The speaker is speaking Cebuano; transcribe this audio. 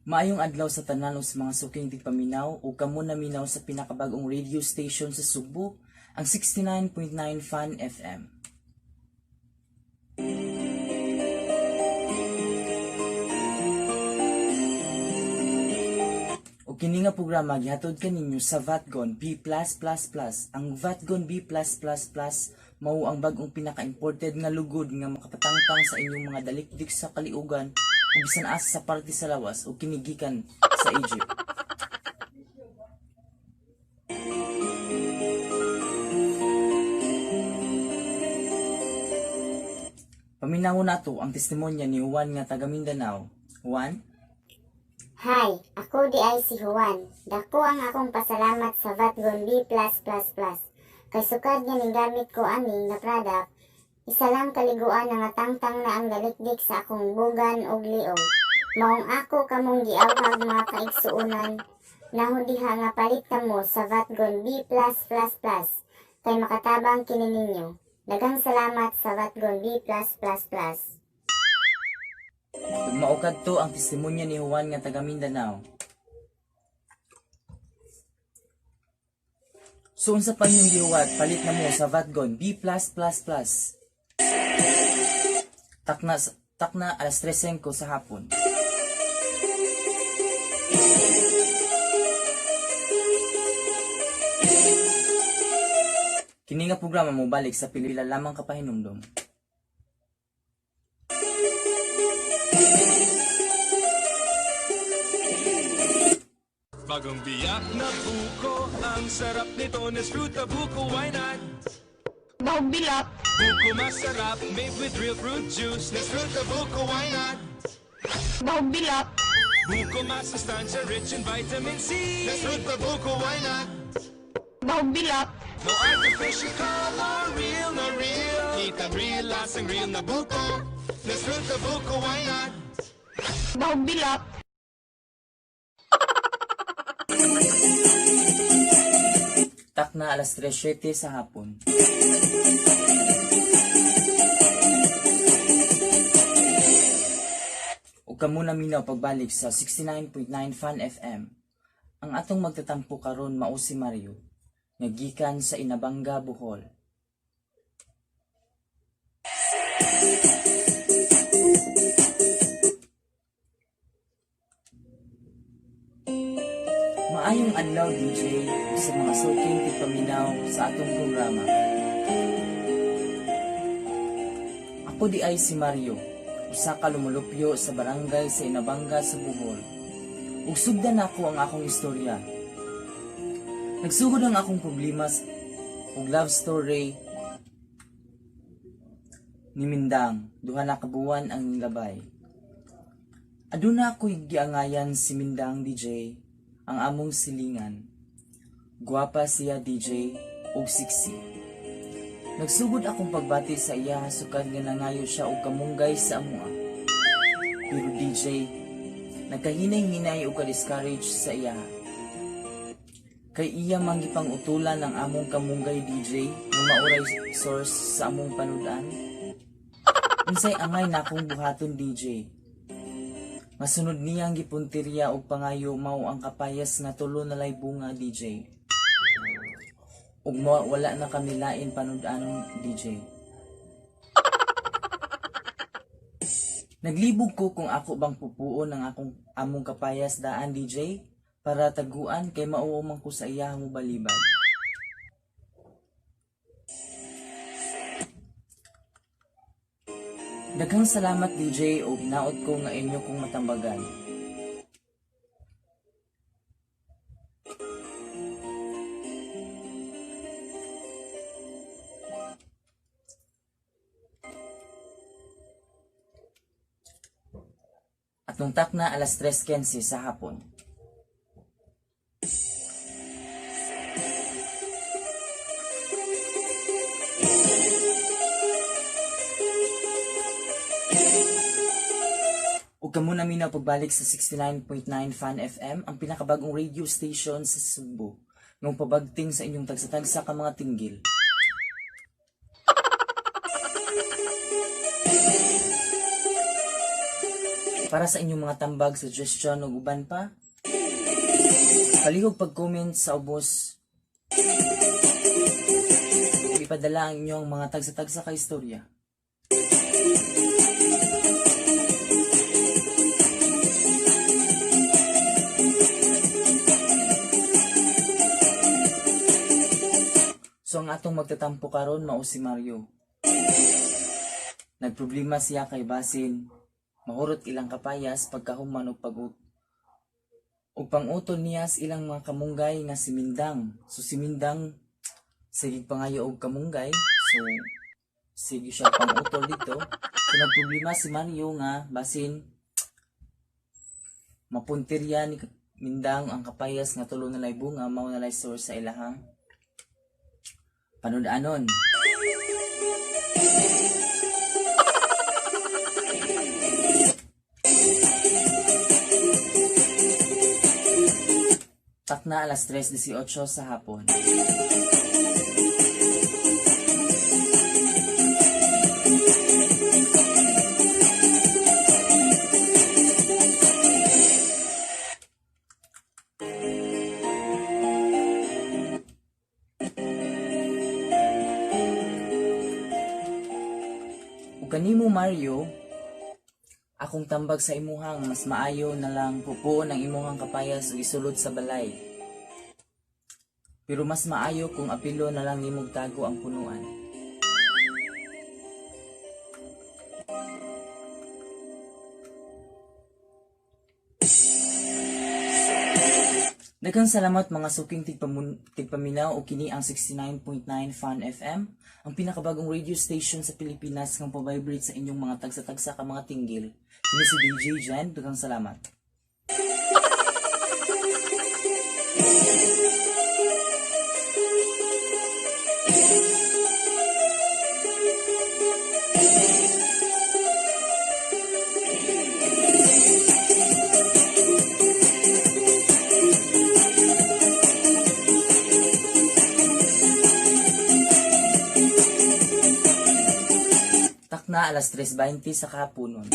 Maayong adlaw sa tanan ug sa mga suking tigpaminaw ug kamo naminaw sa pinakabag-ong radio station sa Sugbo, ang 69.9 Fun FM. Ug kini nga programa gihatod kaninyo sa Vatgon B+++. Ang Vatgon B+++ mao ang bag-ong pinaka-imported nga lugod nga makapatangtang sa inyong mga dalikdik sa kaliugan ug bisan asa sa parte sa lawas ug kini gikan sa Egypt. Paminawon nato ang testimonya ni Juan nga taga Mindanao. Juan? Hi, ako di ay si Juan. Dako ang akong pasalamat sa Vatgon B+++. Kay sukad nga ning gamit ko ani nga product, isa lang kaliguan nga tangtang na ang dalikdik sa akong bugan ug liog. Maong ako kamong giawhag, mga kaigsuonan, nahon diha nga palit kamo sa Vatgon B+++ kay makatabang kini ninyo. Daghang salamat sa Vatgon B+++. Ug mao kadto ang testimonya ni Juan nga taga Mindanao. So unsa pa inyong gihuwat, palit na mo sa Vatgon B+++. Takna alas 3:05 sa hapon. Kini nga programa mobalik sa pila lamang ka pahinumdom. Bagong biyak na buko, ang sarap nito. Nesfruta buko, why not? Bahog bilak. Buko masarap, made with real fruit juice. Nesfruta buko, why not? Bahog bilak. Buko masustansya, rich in vitamin C. Nesfruta buko, why not? Bahog bilak. No artificial color, real na real. Kitang real, lasang real na buko. Nesfruta buko, why not? Bahog bilak. Takna alas 3:07 sa hapon. Ug kamo naminaw pagbalik sa 69.9 Fun FM. Ang atong magtatampo karon mao si Mario, nga gikan sa Inabanga, Bohol. Maayong adlaw, DJ, ug sa mga suking tigpaminaw sa atong programa. Ako di ay si Mario, usa ka lumulupyo sa barangay sa Inabanga sa Bohol. Ug sugdan nako ang akong istorya. Nagsugod ang akong problema ug love story ni Mindang, duha na ka buwan ang nilabay. Aduna ako'y giangayan si Mindang, DJ, ang among silingan. Gwapa siya, DJ, ug sexy. Nagsugod akong pagbati sa iya sukad nga nangayo siya og kamunggay sa amoa. Pero DJ, nagkahinay-hinay og ka-discourage sa iya. Kay iya man gipang-utulan ang among kamunggay, DJ, nga mauray source sa among panudan. Unsay angay nakong buhaton, DJ? Masunod niyang gipuntirya og pangayo mao ang kapayas nga tulo nalay bunga, DJ. Ug mo wala na kami lain panud-anon, DJ. Naglibog ko kung ako bang pupuon ang akong among kapayas daan, DJ, para taguan kay mao man ko sa iya mo balibad. Daghang salamat, DJ, ug hinaot ko nga inyo kong matambagan. Atong takna alas 3:15 sa hapon. Ug kamo naminaw pagbalik sa 69.9 Fun FM, ang pinakabagong radio station sa Sugbo. Ngong pabagting sa inyong tagsa-tagsa ka mga tinggil. Para sa inyong mga tambag, suggestion ug uban pa, palihog pag-comment sa ubos. Ipadala ang inyong mga tagsa-tagsa ka istorya. So ang atong magtatampo karon mao si Mario. Nagproblema siya kay basin, mahurot ilang kapayas pagkahuman og pag ug pangutol niya sa ilang mga kamunggay nga si Mindang. So si Mindang sige pangayo og kamunggay. So sige siya pangutol dito. So nagproblema si Mario nga basin mapuntirya ni Mindang ang kapayas nga tulo na lay bunga mao na lay source sa ilahang panudanon. Takna alas 3:18 sa hapon. Ug kanimo Mario, akong tambag sa imuhang mas maayo na lang pupuon ang imuhang kapayas ug isulod sa balay. Pero mas maayo kung apilo na lang nimog tago ang punuan. Daghang salamat mga suking tigpaminaw o kini ang 69.9 Fun FM, ang pinakabagong radio station sa Pilipinas nga pa-vibrate sa inyong mga tagsa-tagsa ka mga tinggil. Kini si DJ Jen, daghang salamat. Takna alas 3:20 sa kahaponon.